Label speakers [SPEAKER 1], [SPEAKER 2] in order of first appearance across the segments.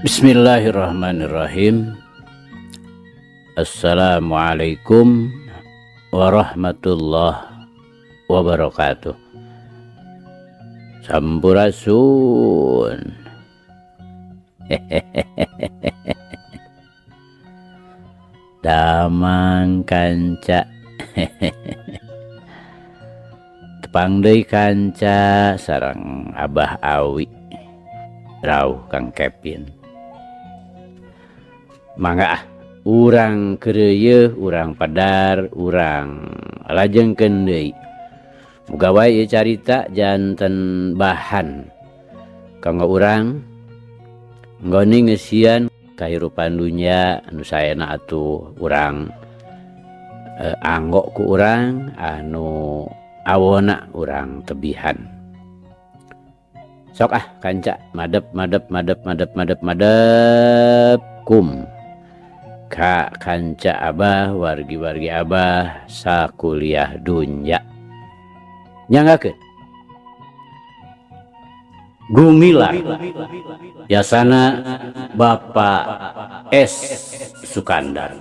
[SPEAKER 1] Bismillahirrahmanirrahim. Assalamualaikum warahmatullahi wabarakatuh. Sampurasun. Damang kanca. Tepang deui kanca sareng Abah Awi. Rauh Kang Kevin. Mangga ah, urang keureuyeun, urang padar, urang lajengkeun deui. Muga wae ieu carita janten bahan kanggo urang nggoni ngeusian kahirupan dunya anu saena atuh urang anggo ku urang anu awona urang tebihan. Sok ah kanca madep madep madep madep madep madep kum ka kanca abah wargi-wargi abah sakuliah dunya. Nyanggakeun Gumilar yasana Bapak S Sukandar.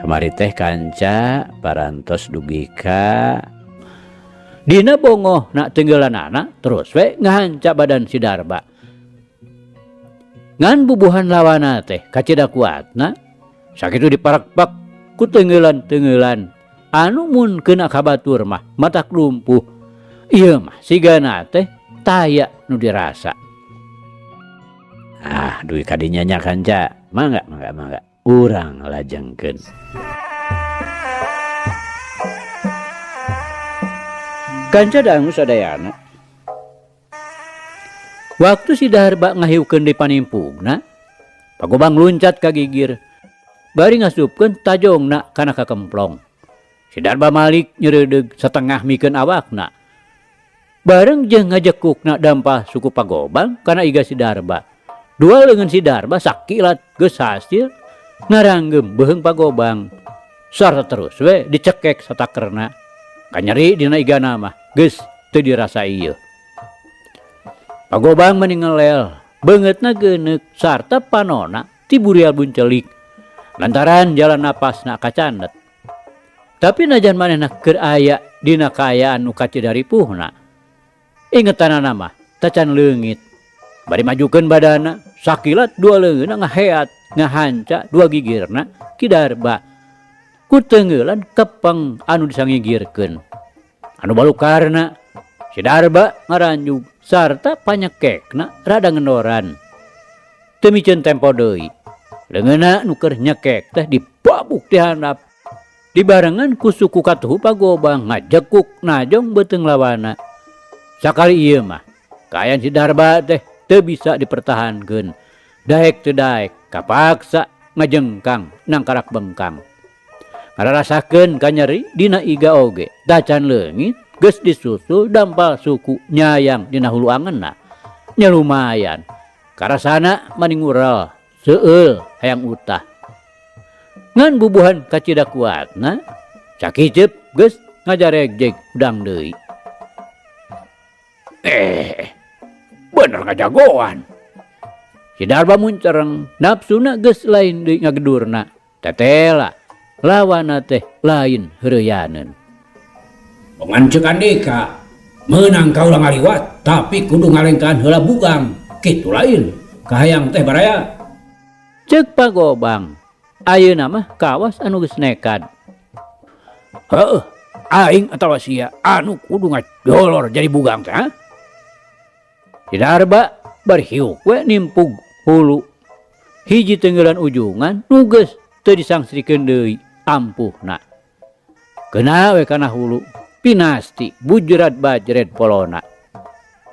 [SPEAKER 1] Kamari teh kanca parantos dugi ka dina bongoh nak tenggelanana terus we ngahanca badan si Darba. Ngan bubuhan lawana teh kacida kuatna sakitu diparakpak ku tenggelan-tenggelan anu mun kena kabatur mah matak lumpuh. Ieu mah sigana teh taya nu dirasa. Ah dugi kadinya nya kanca, mangga mangga mangga urang lajengkeun. Kanca dangu sadayana. Waktu si Darba ngahiukeun di panimpugna, Pagobang luncat ka gigir. Bari ngasupkeun tajongna kana kakemplong. Si Darba malik nyereudeg satengah mikeun awakna. Bareng jeung ngajekukna dampah suku Pagobang kana iga si Darba. Dua leungeun si Darba sakilat geus hasil ngaranggem beuheung Pagobang. Sarta terus we dicekek satakerna. Kanyeri dina igana mah geus teu dirasa ieu. Pagobang meni ngelel, beungeutna geuneuk sarta panona tiburial buncelik. Lantaran jalan napasna kacandet. Tapi najan manehna keur aya dina kaayaan nu kacida ripuhna. Ingetanana mah tacan leungit. Bari majukeun badana, sakilat dua leungeunna ngaheat, ngahanca dua gigirna Ki Darba. Ku tenggelan kepeng anu disangigirkeun. Anu balukarna si Darba ngaranjug sarta panyekekna rada ngendoran. Teu miceun tempo deui. Leungeunna nu keur nyekek teh dibabuk di handap. Dibarengan ku suku katuhu Pagobang ngajekuk najong beuteung lawana. Sakali ieu mah kaayaan si Darba teh teu bisa dipertahankeun. Daek teu daek kapaksa ngajengkang nangkarak bengkang. Ngararasakeun kanyeri dina iga oge tacan leungit geus disusul dampal suku nyayang dina hulu angeunna. Nya lumayan karasana mani ngurel seueul hayang utah. Ngan bubuhan kacida kuatna cakiceup geus ngajaregjeg udang deui. Bener ngajagoan. Si Darba muncereng nafsuna geus lain deui ngagedurna. Tetela lawana teh lain heureuyaneun.
[SPEAKER 2] Bongan ceuk andika meunang kaula ngaliwat tapi kudu ngalengkahan heula bugang. Kitu lain kahayang teh baraya.
[SPEAKER 1] Ceuk Pagobang ayeuna mah kawas anu geus nekad.
[SPEAKER 2] Heueuh, aing atawa sia anu kudu ngajolor jadi bugang teh, ha?
[SPEAKER 1] Si Darba bari hiuk we nimpug hulu. Hiji tenggelan ujungan nu geus teu disangsrikeun deui ampuhna. Kena we kana hulu, pinasti bujrat bajret polona.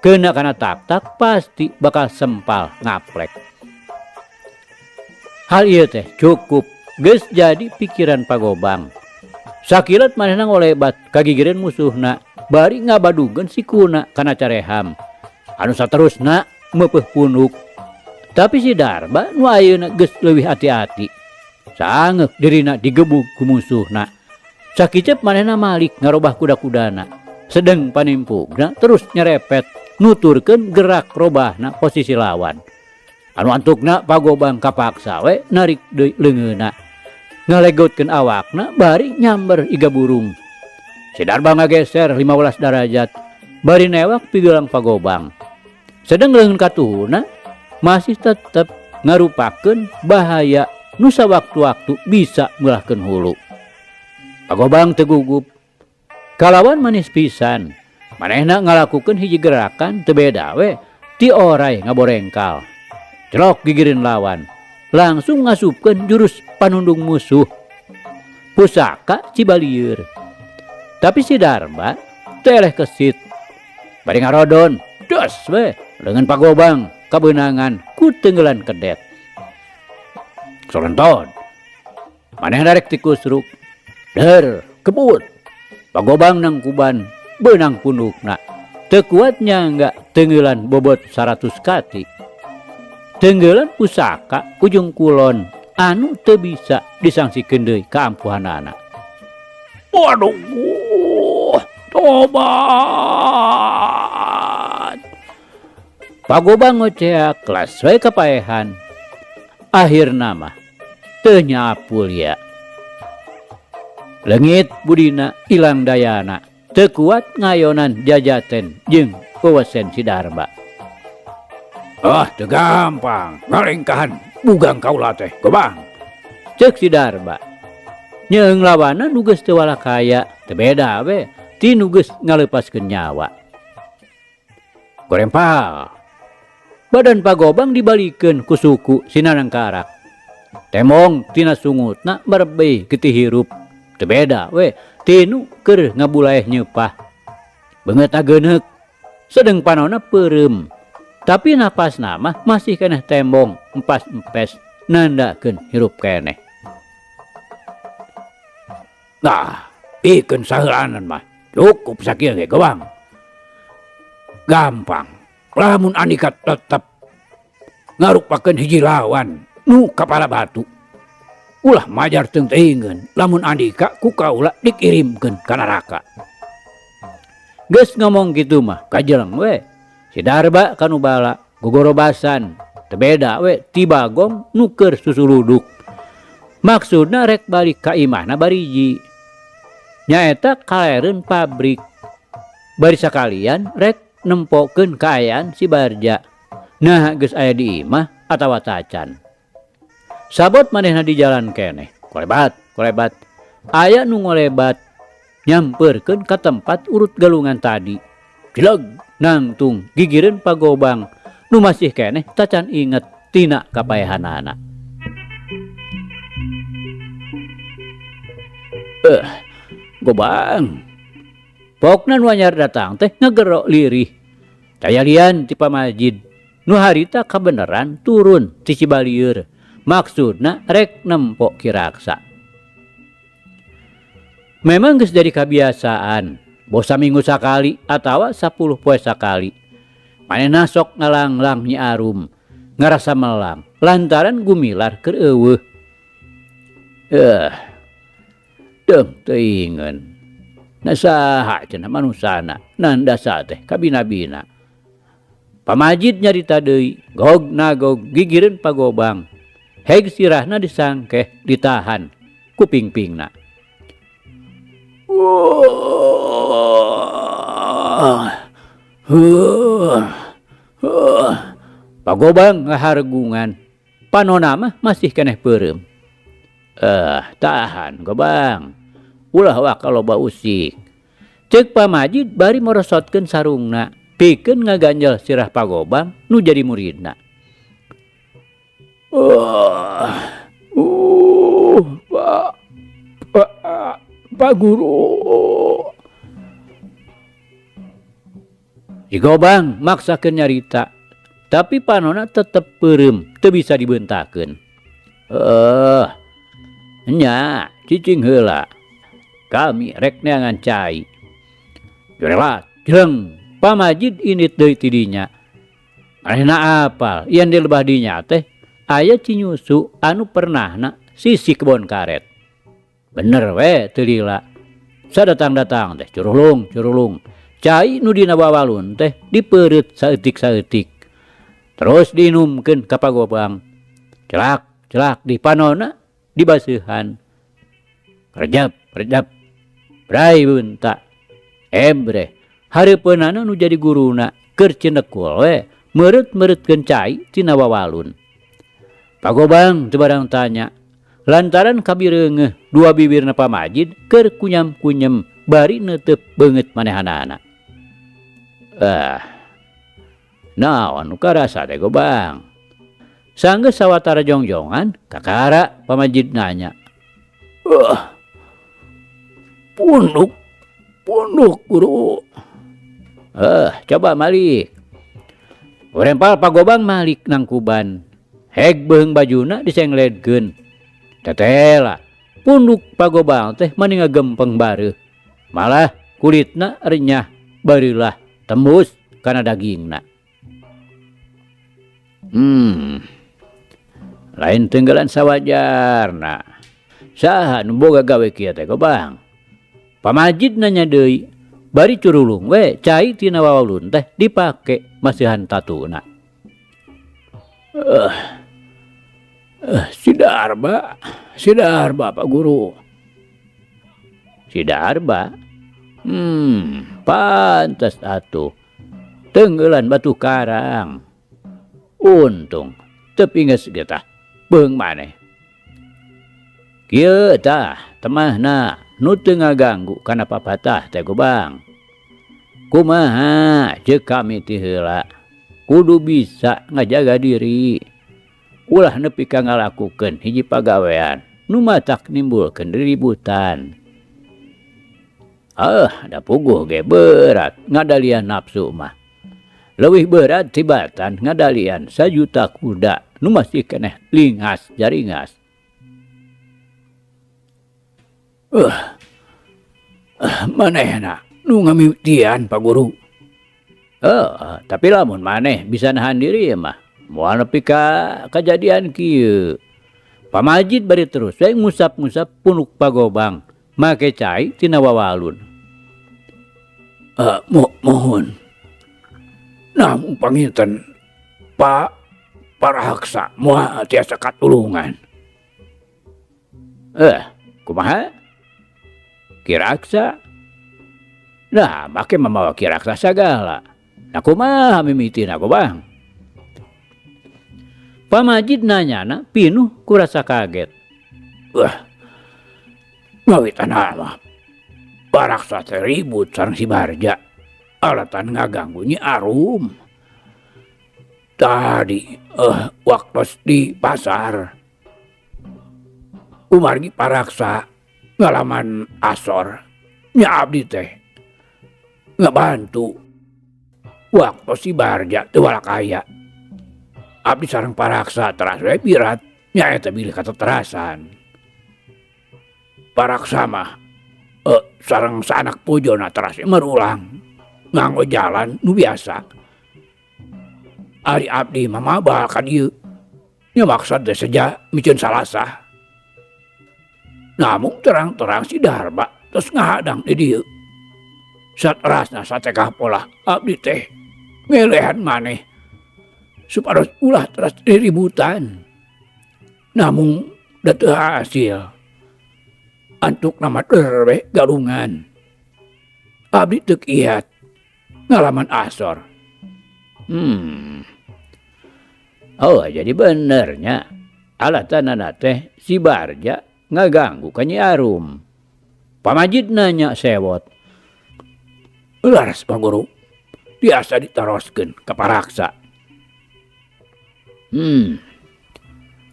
[SPEAKER 1] Kena kana tak-tak pasti bakal sempal ngaplek. Hal ieu teh cukup geus jadi pikiran Pagobang. Sakilat manehna ngolebat kagigireun musuhna bari ngabadugeun sikuna kana careham. Anu saterusna meupeuh punuk. Tapi si Darba nu ayeuna geus leuwih ati-ati. Sangeuk dirina digebug ku musuhna. Sakicep manehna malik ngarobah kuda-kudana. Sedeng panimpugna terus nyerepet nuturkeun gerak robahna posisi lawan. Anu antukna Pagobang kapaksa we narik deui leungeunna. Ngalegotkeun awakna bari nyamber iga burung. Si Darba ngageser 15 darajat bari newak pigelang Pagobang. Sedeng leungeun katuhuna masih tetep ngarupakeun bahaya nu sawaktu-waktu bisa meulahkeun hulu. Pagobang teu gugup. Kalawan manis pisan, manehna ngalakukeun hiji gerakan teu beda we ti oray ngaborengkal. Celok gigireun lawan, langsung ngasupkeun jurus panundung musuh. Pusaka Cibalieur. Tapi si Darba teu eleh kesit. Bari ngarodon, dos we leungeun Pagobang kabeunangan ku tenggelan kedet. Solenton. Manehna rek tikusruk. Der, kebut. Pagobang nangkuban beunang pundukna. Teu kuat nyangga tenggelan bobot 100 kati. Tenggelan pusaka ujung kulon anu teu bisa disangsikeun deui kaampuhanana. Waduh, tobat. Pagobang ngoceak kelas we kapaehan. Akhirna mah teu nyapu lia. Leungit budina ilang dayana, teu kuat ngayonan jajaten jeung wewesen si Darba.
[SPEAKER 2] Ah, teu gampang ngalengkahan bugang kaula teh, Gobang.
[SPEAKER 1] Ceuk si Darba. Nyeung lawanna nu geus teu walakaya, teu beda we ti nu geus ngaleupaskeun nyawa. Gorempal. Badan Pagobang dibalikeun ku suku sinanangkarak. Temong tina sungutna merebeh getih hirup. Teu beda we tinu keur ngabulaeh nyeupah. Beungeutna geuneuk, sedeng panonna peureum. Tapi napasna mah masih keneh tembong empas-empes nandakeun hirup keneh.
[SPEAKER 2] Nah, pikeun saheulanan mah cukup sakieu ge, Gobang. Gampang, lamun andika tetep ngarupakeun hiji lawan nu kapala batu. Ulah majar teung-teuingeun lamun andika ku kaula dikirimkeun ka neraka.
[SPEAKER 1] Geus ngomong kitu mah kajeleng we. Si Darba kanu bala gogorobasan teu beda we ti Bagong nu keur susuluduk. Maksudna rek balik ka imahna bariji. Nyaeta kalereun pabrik. Bari sakalian rek nempokeun kaayaan si Barja. Nah geus aya di imah atawa tacan. Sabot manehna di jalan keneh. Kolebat, kolebat. Aya nu ngolebat nyamperkeun ka tempat urut galungan tadi. Cileg nangtung gigireun Pagobang nu masih keneh tacan inget tina kapaehanana. Gobang. Pokna nu anyar datang teh ngegero lirih. Cayalian ti pamajid nu harita kabeneran turun ti Cibalieur. Maksudna rek nempo Ki Raksa. Memang geus jadi kabiasaan, boh saminggu sakali atawa 10 poe sakali. Manehna sok ngalanglang Nyi Arum, ngarasa melang lantaran gumilar keur eueuh. Deung teuingeun. Na saha cenah manusana nandasa teh kabina-bina. Pamajid nyarita deui, gog nagog gigireun Pagobang. Heg sirahna disangkeh ditahan ku pingpingna. Pagobang ngahargungan, panona mah masih keneh peureum. Tahan Gobang. Ulah waka loba usik. Ceuk pamajid bari morosotkeun sarungna, pikeun ngaganjel sirah Pagobang nu jadi muridna.
[SPEAKER 2] Pak, Pak, Pak Guru.
[SPEAKER 1] Si Gobang maksakeun nyarita, tapi panona tetep peureum, teu bisa dibentakeun. Nya, cicing heula. Kami rek neangan cai. Jurelat, jleng, pamajid indit deui ti dinya. Manehna apal yen di lebah dinya teh aya cinyusu anu pernahna sisi kebon karet. Bener we teu lila. Sadatang-datang teh curulung curulung. Cai nu dina wawalun teh dipeureut saeutik-saeutik. Terus diinumkeun ka pagobang. Celak celak di panonna dibaseuhan. Rejep rejep. Bray beunta. Ebreh hareupeunana nu jadi guruna keur cinekul we meureut-meureutkeun cai tina wawalun. Pagobang teu barang tanya lantaran kabireungeuh dua bibirna pamajid keur kunyam-kunyem bari neuteup beungeut manehanana. Ah, naon nu karasa teh gobang? Sanggeus sawatara jongjongan kakara pamajid nanya.
[SPEAKER 2] Punduk, punduk guru.
[SPEAKER 1] Coba malik. Urempal pagobang malik nangkuban. Heg beheung bajuna disengledkeun. Tetela, punduk pagobang teh mani ngagempeng bareuh. Malah kulitna renyah bareulah tembus kana dagingna. Lain tenggelan sawajarna. Saha nu boga gawe kieu teh gobang? Pamajid nanya deui, bari curulung we cai tina wawalun teh dipake masihan tatuna.
[SPEAKER 2] Si Darba, si Darba Pak Guru.
[SPEAKER 1] Si Darba? Pantes atuh. Tenggelan batu karang. Untung teu pinges ge tah beung maneh. Kieu tah temahna nu teu ngaganggu kana papatah teh gobang. Kumaha ceuk kami ti heula kudu bisa ngajaga diri. Ulah nepi ka ngalakukeun hiji pagawean nu matak nimbulkeun riributan. Da puguh ge berat ngadalian nafsu mah. Leuwih berat tibatan ngadalian sajuta kuda nu masih keneh lingas jaringas.
[SPEAKER 2] Manehna nu ngamimitian Pak Guru.
[SPEAKER 1] Tapi lamun maneh bisa nahan diri mah moal nepi ka kajadian kieu. Pamajid bari terus we ngusap-ngusap punuk pagobang make cai tina wawalun.
[SPEAKER 2] Mohon. Namun panginten Pak Paraksa moal tiasa katulungan.
[SPEAKER 1] Kumaha? Kiraksa? Nah, make mamawa kiraksa sagala. Nah, kumaha mimitina gobang? Pamajid nanyana pinuh ku rasa kaget.
[SPEAKER 2] Wah, ngawitan mah Paraksa teh ribut sareng si Barja. Alatan ngaganggu Nyi Arum. Tadi waktu di pasar kumargi Paraksa ngalaman asor nya abdi teh ngebantu waktu si Barja teu walakaya. Abdi sareng Paraksa teras we birat nya eta bilih kateterasan. Paraksa mah sareng sanak pujona teras we merulang nganggo jalan nu biasa. Ari abdi mah mabal ka dieu. Nya maksad teh seja miceun salasah. Namun terang-terang si Darba terus ngahadang di dieu. Saterasna satekah polah abdi teh ngelehan maneh supados ulah teras diributan. Namun da teu hasil. Antuk nama der we galungan. Abdi teu kiat ngalaman asor.
[SPEAKER 1] Oh, jadi benernya alatanana teh si Barja ngaganggu ka Nyi Arum. Pamajid nanya sewot.
[SPEAKER 2] Laras Pak Guru, biasa ditaroskeun ka Paraksa.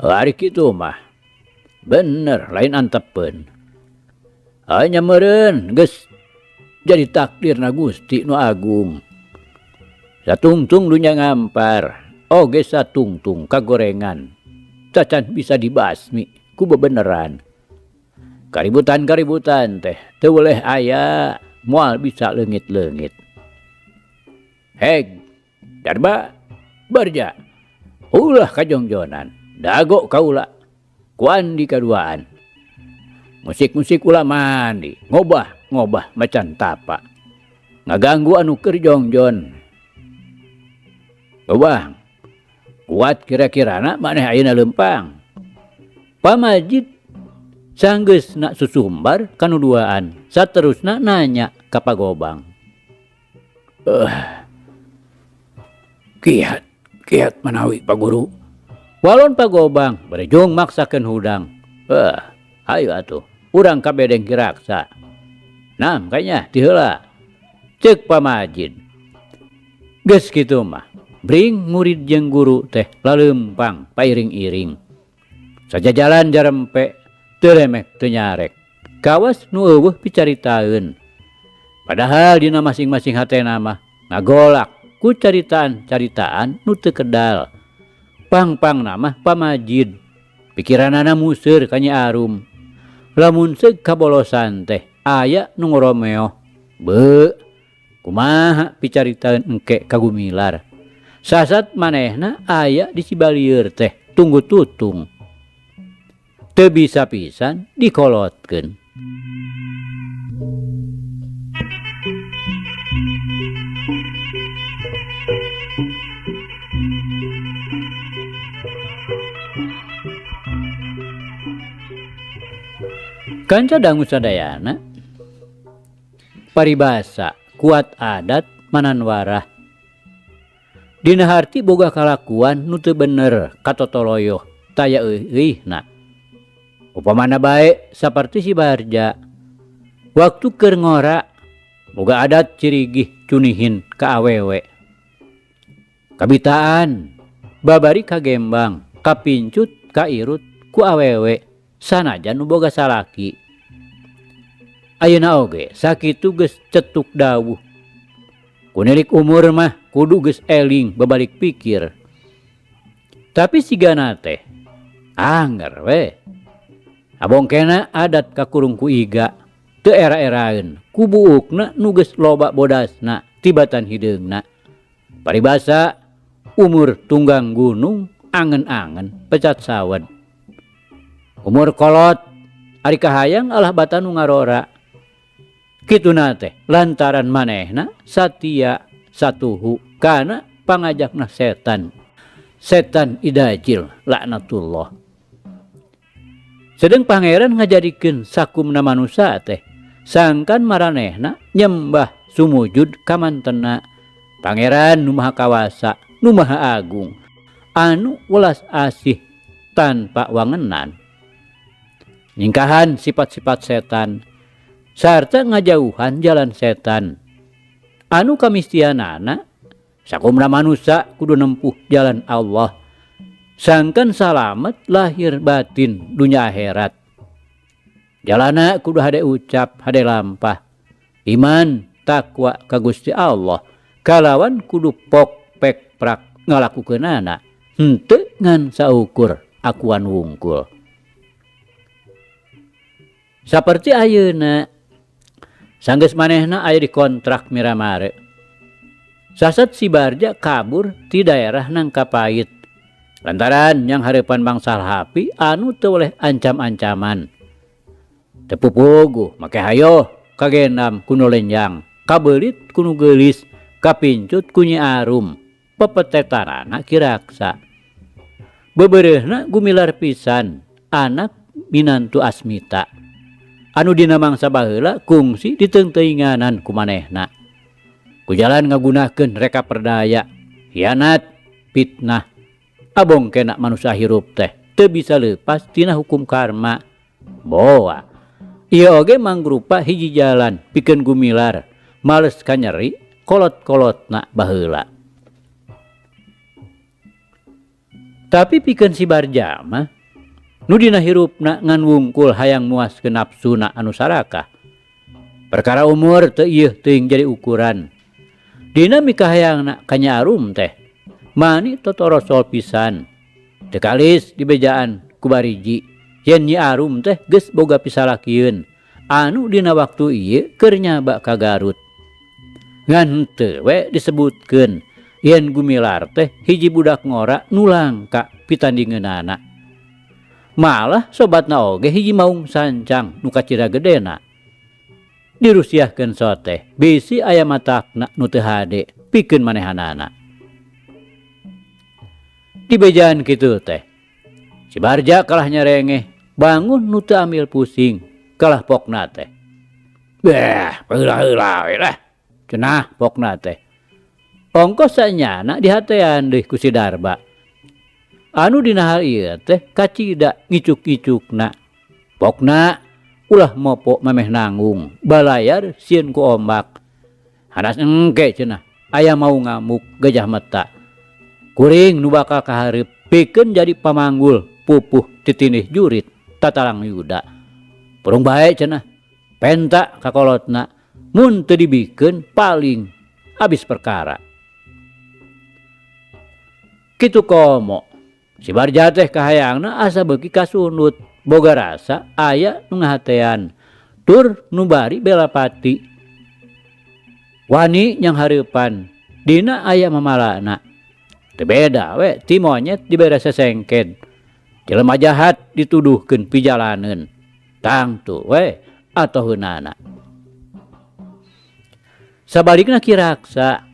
[SPEAKER 1] Ari kitu mah. Bener lain antepeun. Hanya meureun geus jadi takdirna Gusti nu agung. Satungtung dunya ngampar, oge satungtung kagorengan. Cacan bisa dibasmi ku bebeneran. Kaributan-kaributan teh teu weleh aya, moal bisa leungit-leungit. Heg, Darba, Barja, ulah kajongjonan, dago kaula, ku Andika duaan. Musik-musik ulah mandi, ngobah-ngobah macan tapa. Ngaganggu anu keur jongjon. Gobang, kuat kira-kirana maneh ayeuna leumpang. Pamajid sanggeusna susumbar kanu duaan, saterusna nanya ka Pagobang.
[SPEAKER 2] Kiat, kiat manawi Pak Guru.
[SPEAKER 1] Walon Pagobang berejung maksakeun hudang. Hayu atuh, urang ka bedeng kiraksa. Nam kayaknya ti heula. Ceuk Pamajid. Geus kitu mah, bring murid jeung guru teh laleumpang pairing-iring. Sajajalan jarempe, teu remek teu nyarek. Kawas nu eueuh picaritaeun. Padahal dina masing-masing hatena mah ngagolak ku caritaan-caritaan nu teu kedal. Pang-pangna mah Pamajid. Pikiranana museur ka Nyi Arum. Lamun seug kabolosan teh aya nu ngoromeoh. Beuh, kumaha picaritaeun engke ka Gumilar. Sasat manehna aya di Cibalieur teh tunggu tutung. Teu bisa pisan dikolotkeun. Kanca dangu sadayana paribasa kuat adat mananwarah. Dina harti boga kalakuan nu teu bener katotoloyoh taya eueuhna. Upamana bae saperti si Barja. Waktu keur ngora boga adat cirigih cunihin ka awewe. Kabitaan babari kagembang, kapincut, kairut ku awewe sanajan nu boga salaki. Ayeuna oge sakitu geus cetuk dawuh. Kunilik umur mah kudu geus eling babalik pikir. Tapi sigana teh anger we. Abongkena adat kakurung ku iga teu era-eraeun ku buukna nu geus loba bodasna tibatan hideungna. Paribasa umur tunggang gunung angen-angen pecat sawed. Umur kolot ari kahayang alah batan nu ngarora. Kituna teh lantaran manehna satia satuhu kana pangajakna setan. Setan idajil laknatullah. Sedeng pangeran ngajadikeun sakumna manusa teh sangkan maranehna nyembah sumujud kamantena pangeran nu maha kawasa nu maha agung anu welas asih tanpa wangenan. Nyingkahan sifat-sifat setan sarta ngajauhan jalan setan. Anu kamistianana sakumna manusa kudu nempuh jalan Allah. Sangkan salamet lahir batin dunya akhirat. Jalana kudu hade ucap, hade lampah. Iman, takwa ka Gusti Allah. Kalawan kudu pok pek prak ngalakukeunana. Henteu ngan saukur akuan wungkul. Saperti ayeuna sanggeus manehna aya di kontrak Miramare. Sasat si Barja kabur ti daerah Nangkapait. Lantaran yang hareupan bangsa Hapi anu teu oleh ancam-ancaman. Teu pupuguh make hayoh kagenam ku nu lenjang, kabeulit ku nu geulis, kapincut ku Nyi Arum, pepetetarana kiraksa. Bebereuhna gumilar pisan anak minantu Asmita. Anu dina mangsa baheula kungsi diteungteuinganan ku manehna. Ku jalan ngagunakeun reka perdaya, hianat, fitnah. Abong kena manusia hirup teh teu bisa leupas tina hukum karma. Boa. Ieu oge mangrupa hiji jalan pikeun gumilar, males kanyeri kolot-kolotna baheula. Tapi pikeun si Barja mah nu dina hirupna ngan wungkul hayang muaskeun nafsuna anu sarakah. Perkara umur teu ieu teuing jadi ukuran. Dina mikahayangna ka Nyi Arum teh mani totorosol pisan. Teu kalis dibejaan ku bariji. Yen Nyi Arum teh geus boga pisalakieun anu dina waktu ieu keur nyaba ka Garut. Ngan henteu we disebutkeun yen Gumilar teh hiji budak ngora nu langka pitandingeunana. Malah sobatna oge hiji maung sancang nu kacida gedena. Dirusiahkeun soteh bisi aya matakna nu teu hade pikeun manehanana. Dibejaan kitu teh si Barja kalah nyarengeh bangun nu teu amil pusing kalah pokna teh. Beh, heula-heula we lah. Cenah pokna teh. Ongkos sanyana dihatean deui ku si Darba. Anu dina hal ieu teh kacida ngicuk-icukna. Pokna ulah mopo memeh nanggung, balayar sieun ku ombak. Hanas engke cenah aya mau ngamuk gajah meta. Kuring nu bakal kahareup pikeun jadi pamanggul pupuh titinih jurit tatalang yuda. Purung bae cenah penta kakolotna mun teu dibikeun paling abis perkara. Kitu komo si Barja teh kahayangna asa beuki kasunut boga rasa aya nu ngahatean tur nu bari bela pati. Wani nyang hareupan dina aya mamalana. Teu beda we ti monyet dibere sesengked. Jelema jahat dituduhkeun pijalaneun. Tangtu we atoheunana. Sabalikna Ki Raksa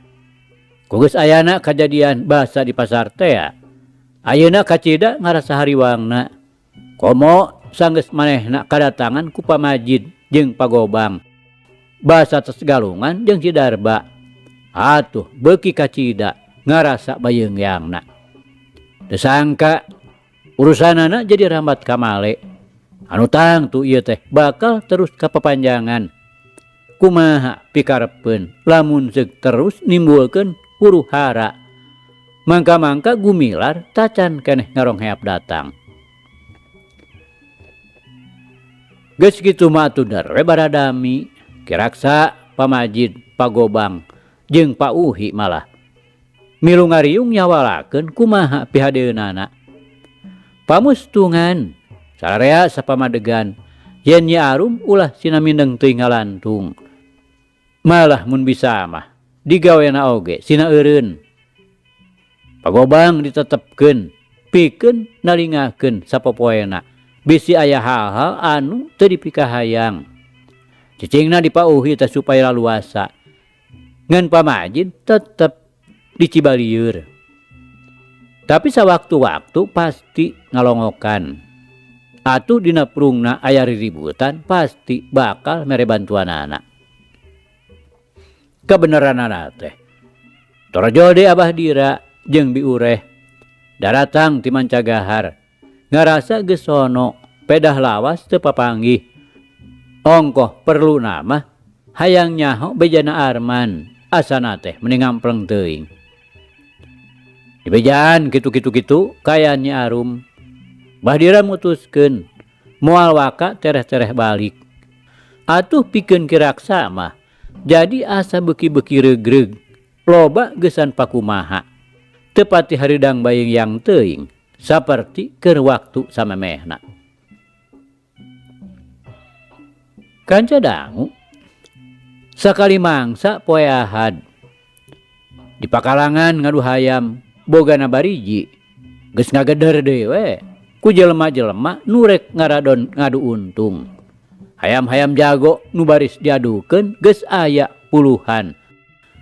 [SPEAKER 1] ku geus ayana kajadian basa di pasar tea. Ayeuna kacida ngarasa hariwangna. Komo sanggeus manehna kadatangan ku pamajid jeung pagobang. Basa tes galungan jeung si Darba. Atuh beuki kacida ngarasa bayeungyangna. Teu sangka urusanana jadi rambat kamale. Anu tangtu ieu teh bakal terus kapapanjangan. Kumaha pikarepeun lamun seug terus nimbulkeun huru hara. Mangka-mangka Gumilar tacan keneh ngarongheap datang. Geus kitu mah atuh der we baradami, Ki Raksa, Pamajid, Pagobang jeung Pa Uhi malah. Milu ngariung nyawalakeun kumaha pihadeunana. Pamustungan sararea sapamadegan yen Nyi Arum ulah sina mindeng teuing ngalantung. Malah mun bisa mah digawena oge sina eureun. Pagobang ditetepkeun pikeun nalingakeun sapopoena bisi aya hal-hal anu teu dipikahayang. Cicingna dipauhi teh supaya laluasa. Ngan Pamajid tetep di Cibalieur. Tapi sawaktu-waktu pasti ngalongokan. Atuh dina prungna aya riributan pasti bakal mere bantuanana. Kebenaranana teh. Torojol deui Abah Dira jeung Biureh daratang ti Mancagahar. Ngarasa geus sono pedah lawas teu papanggih. Ongkoh perlu nama hayang nyaho bejana Arman asana teh meni ngampleng teuing. Dibejaan kitu-kitu-kitu kaya Nyi Arum. Bah Dira mutuskeun moal waka tereh-tereh balik. Atuh pikeun Ki Raksa mah jadi asa beuki-beuki regreg. Loba geusan pakumaha. Teu pati hareudang bayeung yang teuing saperti keur waktu samemehna. Kanca dangu sakali mangsa poe Ahad. Di pakalangan ngadu hayam bogana bariji geus ngageder deui we ku jelema-jelema nu rek ngaradon ngadu untung. Hayam-hayam jago nu baris diadukeun geus aya puluhan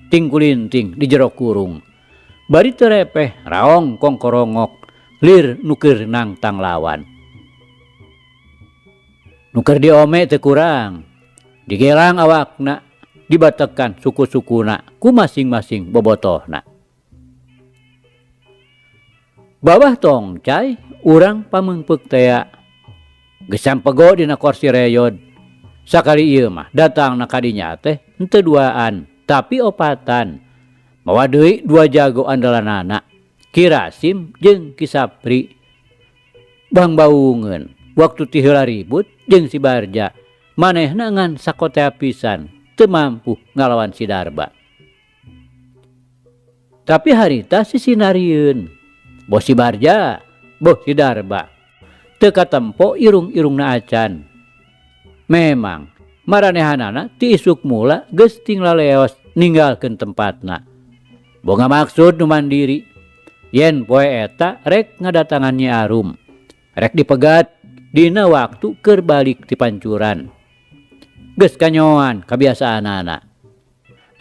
[SPEAKER 1] tingkulinting di jero kurung. Bari teu repeh raong kongkorongok lir nu keur nangtang lawan. Nu keur diome teu kurang, digelang awakna, dibatekan suku-sukuna ku masing-masing bobotohna. Bawah tongcai urang pameungpeuk tea. Geus sampego dina kursi reyod. Sakali ieu mah datangna ka dinya teh henteu duaan tapi opatan. Mawa deui dua jago andalanana, Ki Rasim jeung Ki Sapri. Bang baungeun waktu ti heula ribut jeung si Barja, manehna ngan sakotea pisan teu mampu ngalawan si Darba. Tapi harita sisinarieun. Boh si Barja, boh si Darba. Teu katempo irung-irungna acan. Memang maranehanana ti isuk mula geus ting laleos ninggalkeun tempatna. Boga maksud nu mandiri yen poe eta rek ngadatangan Nyi Arum. Rek dipegat dina waktu keur balik ti pancuran. Geus kanyoan kabiasaanana.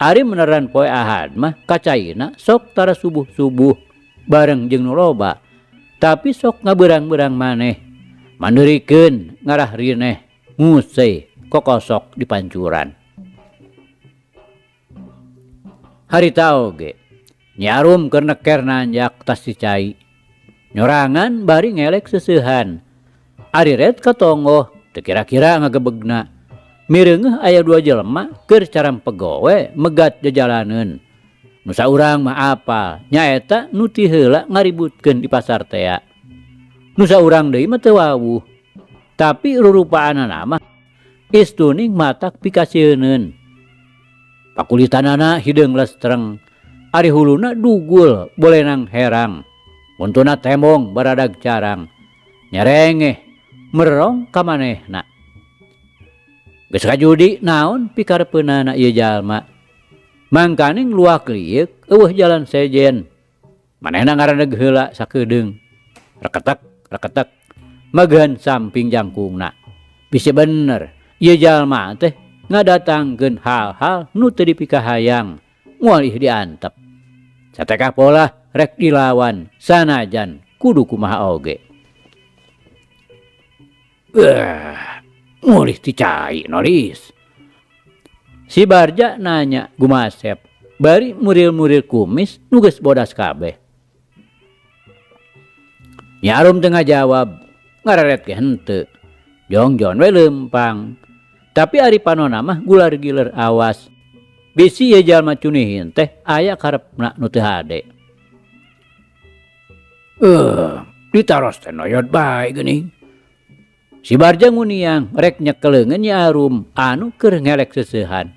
[SPEAKER 1] Ari meneran poe Ahad mah kacaina sok tara subuh-subuh bareng jeung nu loba. Tapi sok ngabeurang-beurang maneh. Mandeurikeun ngarah rineh nguseuy kokosok di pancuran. Harita oge Nyi Arum keur neker nanjak tas ti cai. Nyorangan bari ngelek seuseuhan. Ari ret katonggoh teu kira-kira ngagebegna. Mireungeuh aya dua jelema keur carampegowe megat jajalaneun. Nu saurang mah apal nyaeta nu ti heula ngaributkeun di pasar tea. Nu saurang deui mah teu wawuh. Tapi rurupaanana mah istuning matak pikasieuneun. Pakulitanana hideung lestreng, ari huluna dugul bolenang herang. Untuna tembong baradag carang. Nyerengeh merong ka manehna. Geus kajudi naon pikarepeunana ieu jalma. Mangkaning luak lieuk eueuh jalan sejen. Manehna ngaraneg heula sakedeung. Reketek reketek magehan samping jangkungna. Bisi bener ieu jalma teh ngadatangkeun hal-hal nu teu dipikahayang moal ih diantep. Satekah polah rek dilawan sanajan kudu kumaha oge.
[SPEAKER 2] Mulih ti cai noris.
[SPEAKER 1] Si Barja nanya gumasep bari muril-muril kumis nu geus bodas kabeh. Nyi Arum teu ngajawab, ngareret ge henteu. Jongjon we leumpang. Tapi ari panona mah gular-giler awas. Bisi ieu jalma cunihin teh aya karepna nu teu hade.
[SPEAKER 2] Ditaros teh noyot bae geuning.
[SPEAKER 1] Si Barja nguniang rek nyekeleungeun Nyi Arum anu keur ngelek seuseuhan.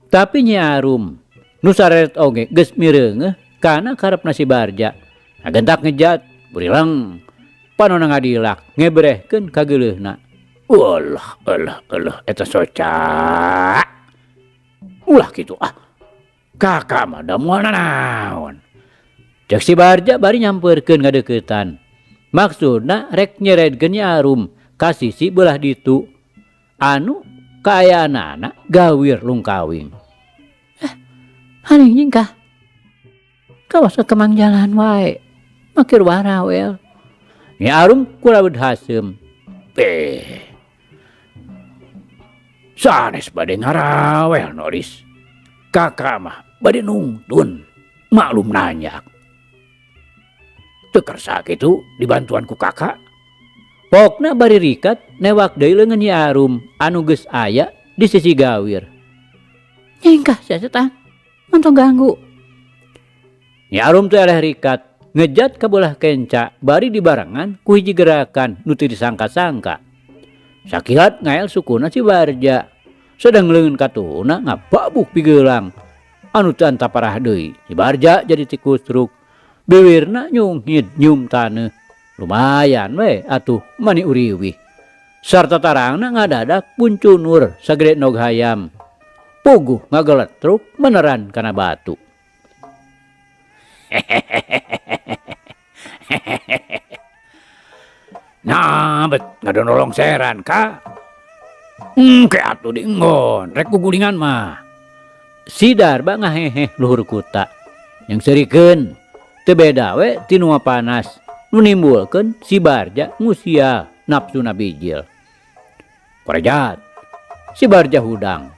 [SPEAKER 1] Tapi Nyi Arum nu sareret oge geus mireungeuh kana karepna si Barja. Ngagentak ngejat, burileng. Panona ngadilak ngebrehkeun kageuleuhna.
[SPEAKER 2] Alah, alah, alah, eta soca. Ulah kitu ah. Kakak mah da moal nanaon.
[SPEAKER 1] Cek si Barja bari nyampeurkeun ngadeuketan. Maksudna rek nyeredkeun Nyi Arum ka sisi beulah ditu anu kaayaanana gawir lungkawing. Aneh nyingkah. Kawas ka kemang jalan wae. Makir warawel. Nyi Arum kulaweud haseum.
[SPEAKER 2] Sanes bade ngarawel noris. Kakak mah bade nungtun. Maklum nanyak. Teu kersa kitu dibantuan ku kakak.
[SPEAKER 1] Pokna bari rikat newak deui leungeun Nyi Arum anu geus aya di sisi gawir. Nyingkah sia setang, montong ganggu. Nyi Arum teh eleh rikat, ngejat ka beulah kenca bari dibarengan ku hiji gerakan nu teu disangka-sangka. Sakilat ngael sukuna si Barja, sedang leungeun katuhuna ngababuk pigeulang. Anu teu antaparah deui, si Barja jadi tikusruk. Biwirna nyunghid nyium taneuh. Lumayan we atuh mani uriwih. Sarta tarangna ngadadak puncunur sagede nog hayam. Puguh ngageletruk meneran kana batu.
[SPEAKER 2] Nah, bet ngadonolong seran ka. Ke atuh dienggon, rek gugulingan mah.
[SPEAKER 1] Si Darba ngaheheh luhur kuta. Yang serikeun teu beda we ti nu panas. Nu nimbulkeun si Barja ngusia nafsuna bijil. Korejat si Barja hudang.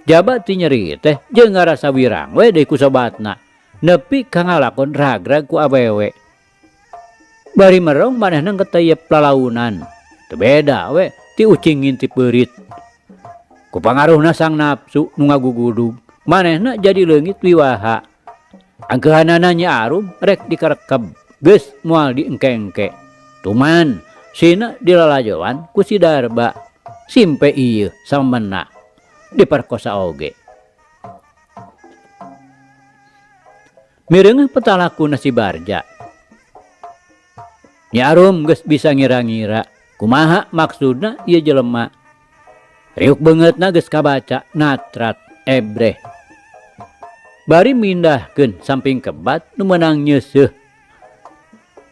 [SPEAKER 1] Jaba ti nyeri teh jeung ngarasa wirang we deui ku sobatna. Nepi ka ngalakon ragrag ku awewe. Bari merong manehna keteyep lalaunan. Teu beda we ti ucing ngintip beurit. Ku pangaruhna sang nafsu nu ngagugudug, manehna jadi leungit wiwaha. Angkeuhanana Nyi Arum rek dikarekeb, geus moal diengke-engke. Tuman sina dilalajoan ku si Darba. Simpe ieu samena diperkosa oge. Mireungeuh petalakuna si Barja. Nyi Arum geus bisa ngira-ngira kumaha maksudna ieu jelema. Riuk beungeutna geus kabaca natrat ebreh. Bari mindahkeun samping kebat nu meunang nyeuseuh.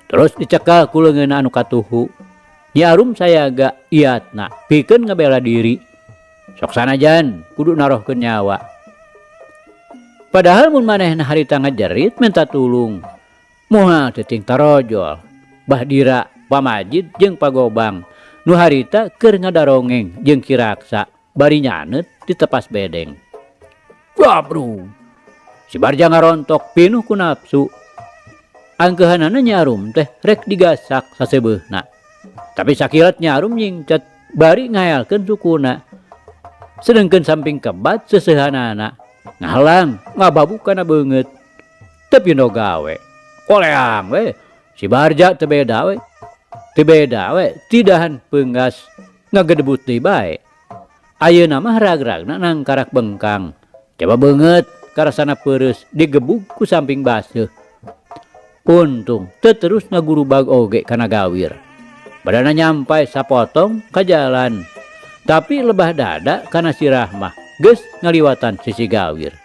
[SPEAKER 1] Terus dicekal ku leungeunna anu katuhu. Nyi Arum sayaga iatna pikeun ngabela diri. Sok sanajan kudu narohkeun nyawa. Padahal mun manehna harita ngajerit minta tulung. Moal teuting tarojol. Bahdira, Pamajid jeung Pagobang nu harita keur ngadarongeng jeung Ki Raksa bari nyaneut di tepas bedeng. Gabrung. Si Barja ngarontok pinuh ku nafsu. Angkeuhanana Nyi Arum teh rek digasak sasebeuhna. Tapi sakilat Nyi Arum nyingcet bari ngaelkeun sukuna. Sedengkeun samping kebat seuseuhanana ngahalang ngababuk kana beungeut. Teu pindo gawe. Koleang we. Si Barja teu beda we. Teu beda we tidahan peunggas ngagedebut deui bae. Ayeuna mah rag-ragna nangkarak bengkang. Coba beungeut karasana peureus digebug ku samping baseuh. Untung teu terus ngagurubag oge kana gawir. Badana nyampai sapotong ka jalan. Tapi lebah dada kana sirah mah geus ngaliwatan sisi gawir.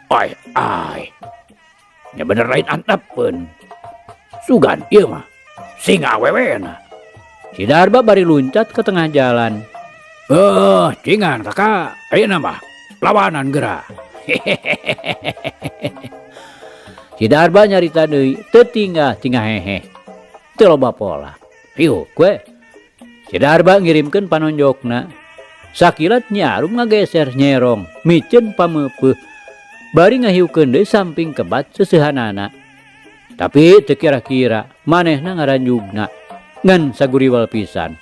[SPEAKER 2] Ai ai. Nya bener lain antepeun. Sugan ieu mah singa awewena.
[SPEAKER 1] Si Darba bari luncat ke tengah jalan.
[SPEAKER 2] Cingan kakak, ayeuna mah lawanan geura.
[SPEAKER 1] Si Darba nyarita deui teu tinggal tinggal hehe. Teu loba pola. Hiuk we. Si Darba ngirimkeun panonjokna. Sakilat Nyi Arum ngageser nyerong, miceun pameupeuh. Bari ngahiukeun deui samping kebat seseuhanana. Tapi teu kira-kira manehna ngaranjugna ngan saguriwal pisan.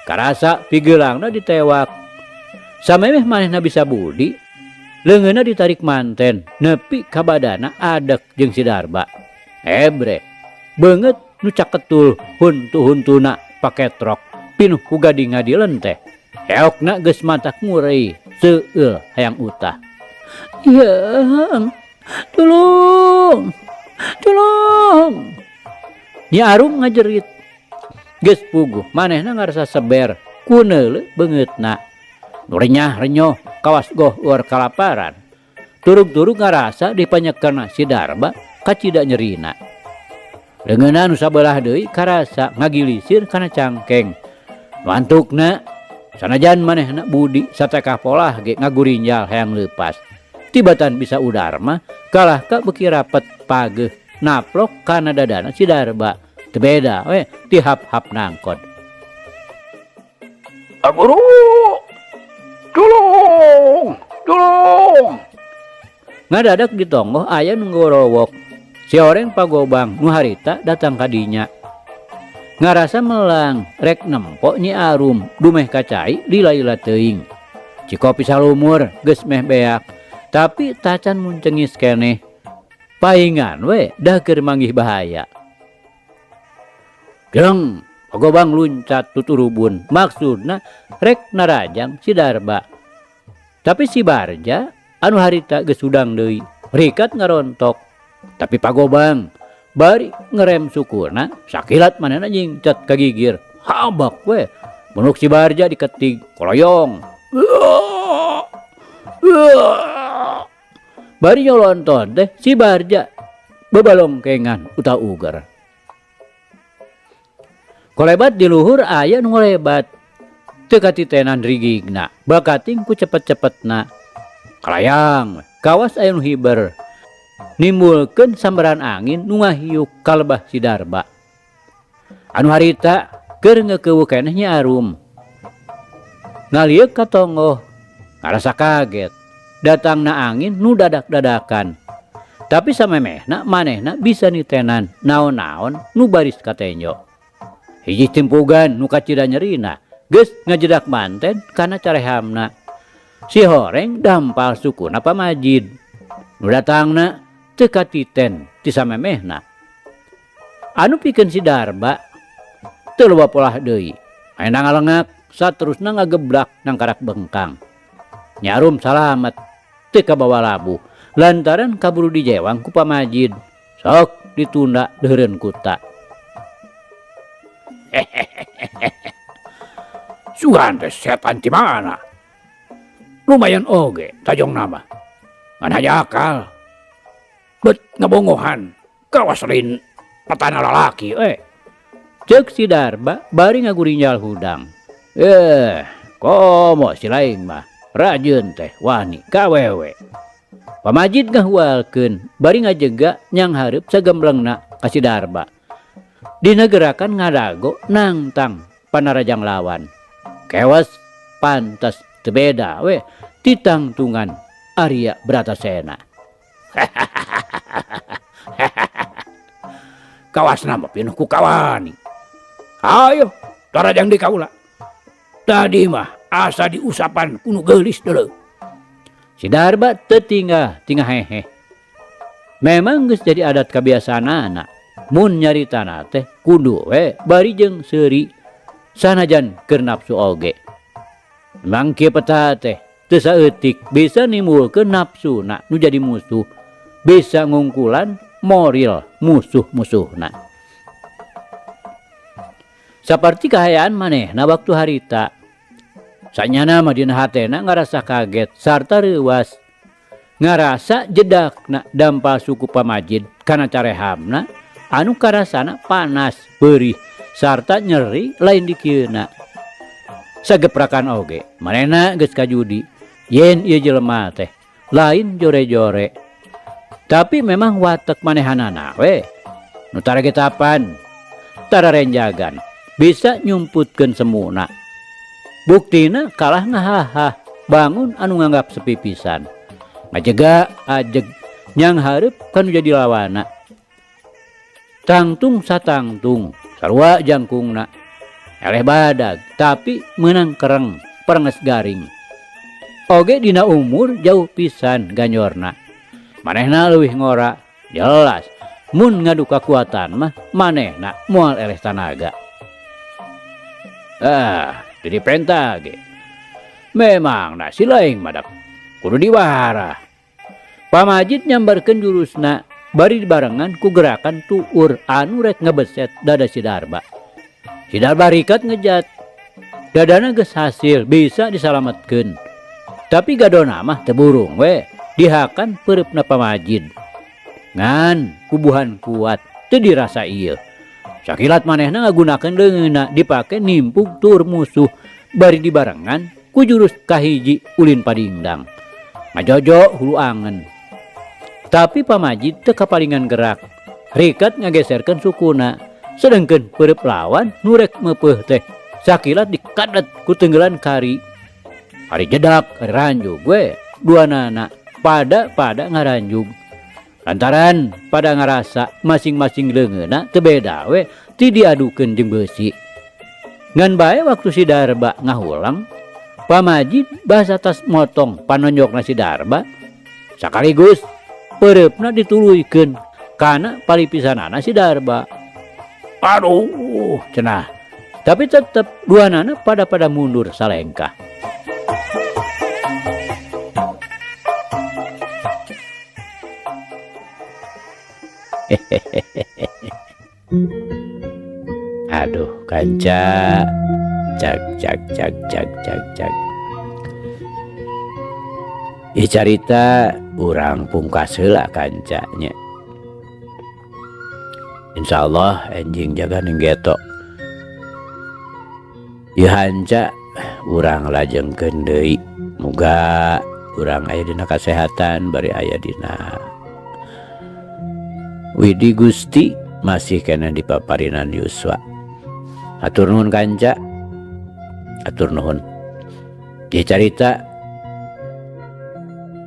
[SPEAKER 1] Karasa pigeulangna ditewak. Samemeh manehna bisa budi, leungeunna ditarik manten nepi ka badana adek jeung si Darba. Ebre, beungeut nu caketul huntu-huntuna paketrok pinuh ku gading ngadilen teh. Heokna geus matak ngurei seueul hayang utah. Yeung, tulung, tulung. Nyi Arum ngajerit. Geus puguh manehna ngarasa seber ku neuleuh beungeutna. Nu renyah-renyoh kawas goh uar kalaparan. Turug-turug ngarasa dipanyekerna si Darba kacida nyerina. Leungeunna nu sabelah deui karasa ngagilisir kana cangkeng. Nu antukna sanajan manehna budi satekah polah ge ngagurinjal hayang leupas. Tibatan bisa udar mah kalah ka beuki rapet pageuh naplok kana dadana si Darba. Teu beda we ti hap-hap nangkot.
[SPEAKER 2] Guru, tulung, tulung.
[SPEAKER 1] Ngadadak di tonggoh aya nu ngorowok. Si oreng Pagobang nu harita datang ka dinya. Ngarasa melang rek nempo Nyi Arum dumeh kacai lila-lila teuing. Cikopi salumur geus meh beak, tapi tacan muncengis keneh. Paingan we dah keur manggih bahaya. Jeng, Pagobang luncat tuturubun, maksudna rek narajang si Darba. Tapi si Barja anu harita geus hudang deui, rikat ngarontok. Tapi Pagobang bari ngerem sukuna, sakilat manehna nyingcat ka gigir. Habak we, munuk si Barja diketig koloyong. Bari nyolonton teh si Barja bebalongkengan utah uger. Kolebat di luhur aya nu ngolebat. Teu katitenan rigigna, bakating ku cepet-cepetna. Kalayang, kawas aya nu hiber. Nimbulkeun sambaran angin nu ngahiuk kalebah si Darba. Anu harita keur ngeukeubeuh keneh Nyi Arum. Ngalieuk ka tonggoh, ngarasa kaget. Datangna angin nu dadak-dadakan. Tapi samemehna manehna bisa nitenan naon-naon nu baris katenjo. Hiji timpugan nu kacida nyerina geus ngajedak manten kana carehamna. Si horeng dampal sukuna Pamajid. Nu datangna teu katiten ti samemehna. Anu pikeun si Darba teu loba polah deui. Ayeuna ngalengak saterusna ngageblak nangkarak bengkang. Nyi Arum salamet teu kabawa labuh lantaran kaburu dijewang ku Pamajid. Sok ditunda deureun kuta.
[SPEAKER 2] Sugan teh setan ti mana? Lumayan oge tajongna mah. Ngan hanya akal. Bet ngabongohan kawas lain patana lalaki eh.
[SPEAKER 1] Ceuk si Darba bari ngagurinjal hudang. Eh, komo si lain mah rajin teh wani ka awewe. Pamajid ngahualkeun bari ngajega nyang hareup sagemblengna ka si Darba. Dina gerakan ngadago nangtang panarajang lawan. Kewas pantas teu beda we ti tangtungan Arya Bratasena.
[SPEAKER 2] Kawasna mah pinuh ku kawani. Hayo tarajang di kaula. Tadi mah asa diusapan ku nu geulis deuleu.
[SPEAKER 1] Si Darba teu tinggal tinggal hehe. Memang geus jadi adat kabiasaanana mun nyaritana teh kudu we bari jeung seuri sanajan keur nafsu oge. Memang kieu peta teh teu saeutik bisa nimbulkeun nafsuna nu jadi musuh, bisa ngungkulan moral musuh-musuhna. Saperti kahayaan manehna waktu harita. Sanyana mah dina hatena ngarasa kaget sarta reuwas. Ngarasa jedakna dampal suku pamajid kana carehamna anu karasana panas, peurih sarta nyeri lain dikieuna. Sageprakan oge manehna geus kajudi yen ieu jelema teh lain jore-jore. Tapi memang watek manehanana we nu taragetapan, tararenjagan, bisa nyumputkeun semuna. Buktina kalah ngahahah bangun anu nganggap sepi pisan. Ngajega ajeg nyang hareup kanu jadi lawana. Tangtung satangtung sarua jangkungna. Eleh badag tapi meunang kereng perenges garing. Oge dina umur jauh pisan ganyorna. Manehna leuwih ngora jelas mun ngadu kakuatan mah manehna moal eleh tanaga. Ah, jadi penta ge. Memang na si laing madak kudu diwarah. Pamajid nyambarkeun jurusna bari dibarengan ku gerakan tuur anu rek ngebeset dada si Darba. Si Darba rikat ngejat. Dadana geus hasil bisa disalametkeun. Tapi gadona mah teu burung we dihakan peureupna pamajid. Ngan kubuhan kuat teu dirasa ieu. Sakilat manehna ngagunakeun leungeunna dipake nimpug tur musuh bari dibarengan ku jurus kahiji ulin padingdang. Ngajojo hulu angen. Tapi pamajid teu kapalingan gerak. Rikat ngageserkeun sukuna. Sedengkeun peureub lawan nu rek meupeuh teh sakilat dikadet ku tenggelan kari. Ari jedak, ari ranjug we duanana pada-pada ngaranjug. Lantaran pada ngarasa masing-masing leungeunna teu beda we ti diadukeun jeung beusi. Ngan bae waktu si Darba ngahulang, pamajid basa tas motong panonjokna si Darba sakaligus peureupna dituluykeun kana palipisanana si Darba. Aduh, cenah. Tapi tetep duanana pada-pada mundur salengkah. Aduh, kanca. Cak cak cak cak cak cak. Ih carita urang pungkas heula kancanya. Insyaallah enjing jaga ning getok. Ieu hanca urang lajengkeun deui. Muga urang aya dina kasehatan bari aya dina Widi Gusti masih kena di paparinan Yuswa. Hatur nuhun kanca. Hatur nuhun. Ieu carita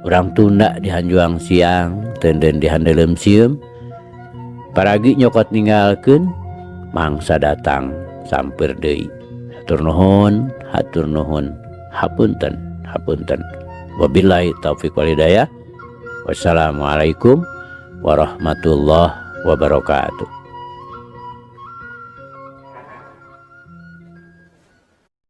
[SPEAKER 1] urang tunda di hanjuang siang, tenden di handeuleum sieum. Paragi nyokot ninggalkeun mangsa datang sampeur deui. Hatur nuhun, hatur nuhun. Hapunten, hapunten. Wabillahi taufik wal hidayah. Wassalamualaikum warahmatullahi wabarakatuh.